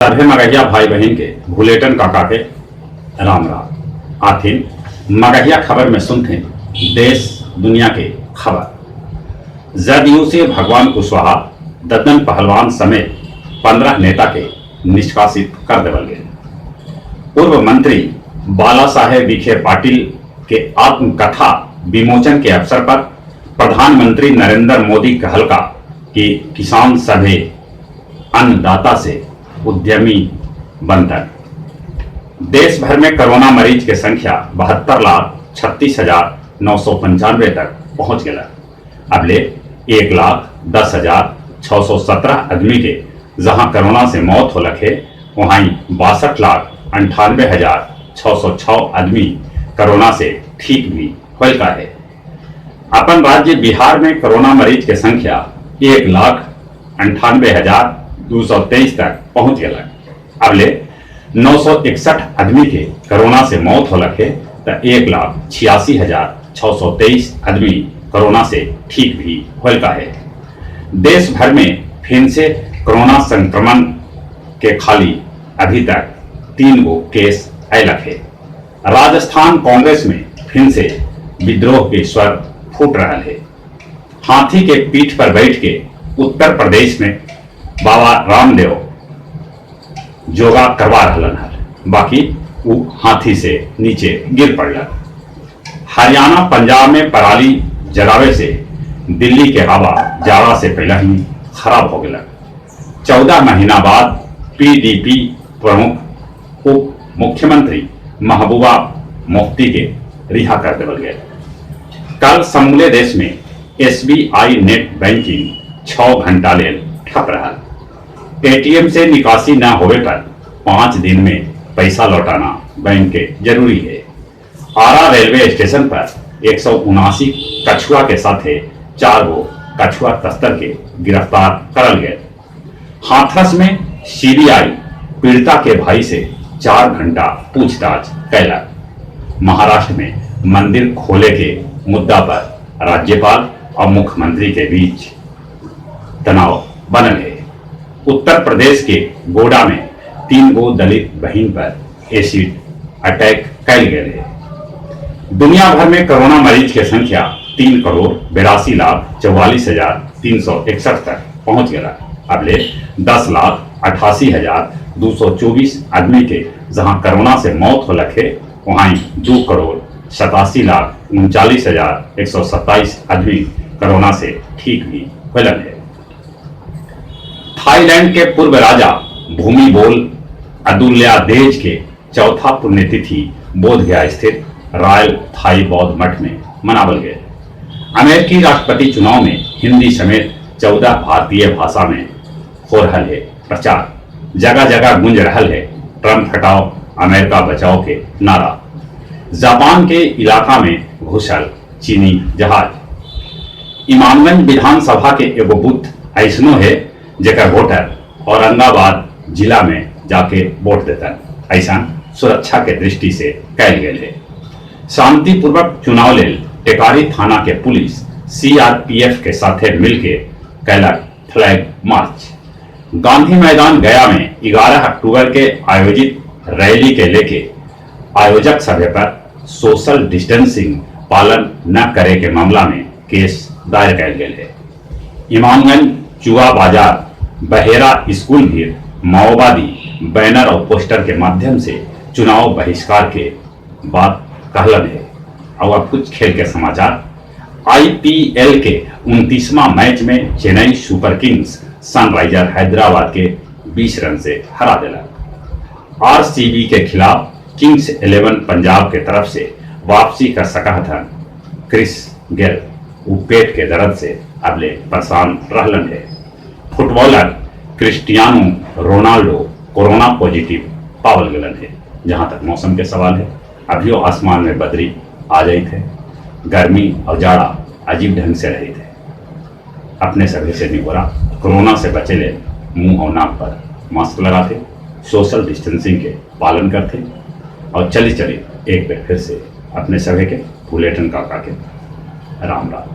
सभे मगहिया भाई-बहिन के भुलेटन काका के राम राम। आथिन मगहिया खबर में सुनथिन देश दुनिया के खबर। जदयू से भगवान कुशवाहा, दद्दन पहलवान समेत 15 नेता के निष्कासित कर देवल गेल। पूर्व मंत्री बाला साहेब विखे पाटिल के आत्मकथा विमोचन के अवसर पर प्रधानमंत्री नरेंद्र मोदी कहलका कि किसान सभे अन्नदाता से उद्यमी बनतन। देश भर में कोरोना मरीज के संख्या 72,36,995 तक पहुंच गया। अबले 1,10,617 आदमी के जहां कोरोना से मौत होलक है, वहीं 62,98,606 आदमी कोरोना से ठीक भी होलका है। अपन राज्य बिहार में कोरोना मरीज के संख्या 1,98,223 तक पहुंच गया। अबले 961 आदमी के कोरोना से मौत होलक है त 1,86,623 आदमी कोरोना से ठीक भी होलका है। देश भर में फिर से कोरोना संक्रमण के खाली अभी तक 3 गो केस अयलक है। राजस्थान कांग्रेस में फिर से विद्रोह के स्वर फूट रहा है। हाथी के पीठ पर बैठ के उत्तर प्रदेश में बाबा रामदेव योगा करवा रहलन हल, बाकी वो हाथी से नीचे गिर पड़लन। हरियाणा पंजाब में पराली जलावे से दिल्ली के हवा जाड़ा से पहले ही खराब हो गया। 14 महीना बाद पीडीपी प्रमुख उप मुख्यमंत्री महबूबा मुफ्ती के रिहा कर देवल गए। कल समूले देश में एसबीआई नेट बैंकिंग 6 घंटा लेल ठप रहा। एटीएम से निकासी न होवे पर 5 दिन में पैसा लौटाना बैंक के जरूरी है। आरा रेलवे स्टेशन पर 179 कछुआ के साथे 4 गो कछुआ तस्कर के गिरफ्तार करल गए। हाथरस में सीबीआई पीड़िता के भाई से 4 घंटा पूछताछ कैलक। महाराष्ट्र में मंदिर खोले के मुद्दा पर राज्यपाल और मुख्यमंत्री के बीच तनाव बनल है। उत्तर प्रदेश के गोंडा में 3 गो दलित बहन पर एसिड अटैक कैल गए है। दुनिया भर में कोरोना मरीज के संख्या 3,82,44,361 तक पहुंच गया। अबले 10,88,224 आदमी के जहां कोरोना से मौत होलक है, वहीं 2,87,39,127 आदमी कोरोना से ठीक भी होलन है। थाईलैंड के पूर्व राजा भूमिबोल अदुल्यादेज के चौथा पुण्यतिथि बोधगया स्थित रॉयल थाई बौद्ध मठ में मनावल गए। अमेरिकी राष्ट्रपति चुनाव में हिंदी समेत 14 भारतीय भाषा में हो रहा है प्रचार। जगह जगह गूंज रहा है ट्रंप हटाओ अमेरिका बचाओ के नारा। जापान के इलाका में घुसल चीनी जहाज। इमामगंज विधानसभा के एगो बूथ ऐसनो है जेकर वोटर औरंगाबाद जिला में जाके वोट देता, ऐसा सुरक्षा के दृष्टि से कैल गए है। शांतिपूर्वक चुनाव लेल टेकारी थाना के पुलिस सीआरपीएफ के साथे मिलके कैलक फ्लैग मार्च। गांधी मैदान गया में 11 अक्टूबर के आयोजित रैली के लेके आयोजक सभा पर सोशल डिस्टेंसिंग पालन न करे के मामला में केस दायर कैल गए है। इमामगंज चुआ बाजार बहेरा स्कूल भी माओवादी बैनर और पोस्टर के माध्यम से चुनाव बहिष्कार के बात कहलन है। और अब कुछ खेल के समाचार। आईपीएल के 29वां मैच में Chennai super Kings Sunriser Hyderabad के 20 रन से हरा दिला। आरसीबी के खिलाफ किंग्स 11 पंजाब के तरफ से वापसी कर सका था क्रिस गेल, वो पेट के दर्द से अबले परेशान रहलन है। Footballer Cristiano Ronaldo corona positive पावल गलन है। जहां तक मौसम के सवाल है, अभियो आसमान में बदरी आ जाई थे, गर्मी और जाड़ा अजीब ढंग से रही थे। अपने सभी से निगोरा कोरोना से बचे ले मुंह और नाक पर मास्क लगाते, सोशल डिस्टेंसिंग के पालन करते और चली चली एक बार फिर से अपने सभी के भुलेटन काका के राम राम।